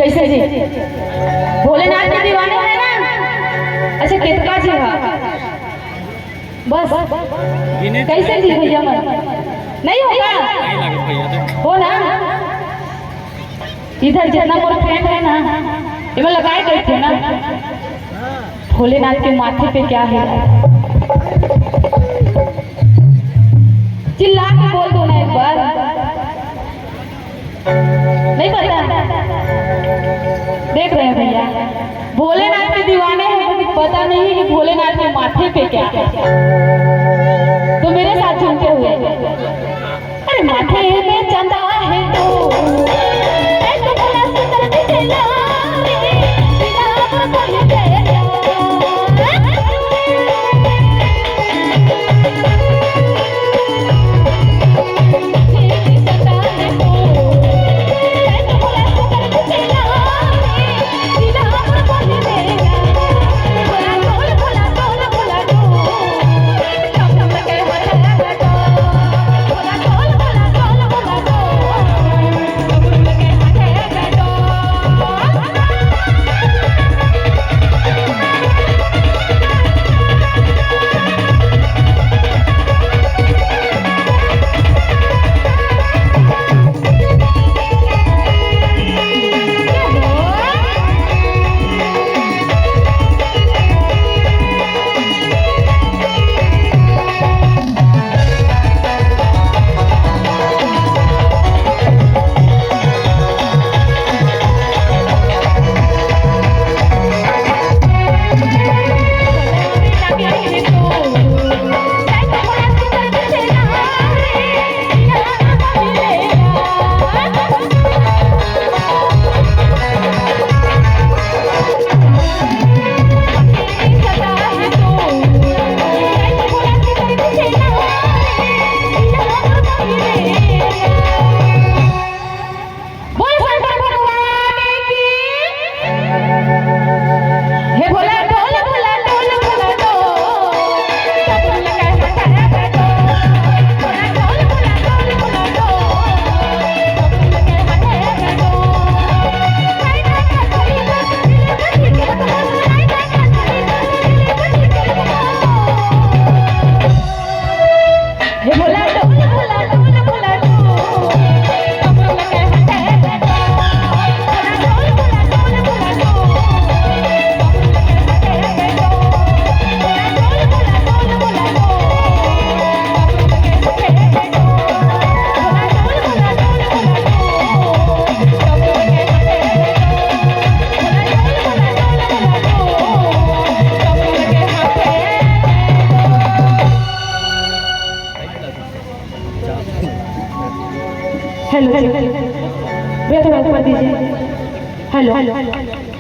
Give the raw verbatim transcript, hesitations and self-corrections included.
कैसे जी? भोलेनाथ के दीवाने है ना? अच्छा, कितका जी हा? बस। कैसे जी भैया मन? नहीं होगा? हो ना? इधर जितना मोर friend है ना, ये मैं लगाए गए थे ना। भोलेनाथ के माथे पे क्या है? चिल्ला के बोल दो ना एक बार। नहीं पता? देख रहे हैं भैया, भोलेनाथ के दीवाने हैं, लेकिन पता नहीं है कि भोलेनाथ के माथे पे क्या है। तो मेरे साथ झूमते हुए, अरे माथे में चंदा है तो, ए तो भोला सुंदर दिखेला रे, बिना पर कोई तेरा। बोल शंकर भगवान की। हे भोला ढोल, भोला ढोल, भोला ढोल। हेलो, भैया थोड़ा ऊपर दीजिए। Hello, hello.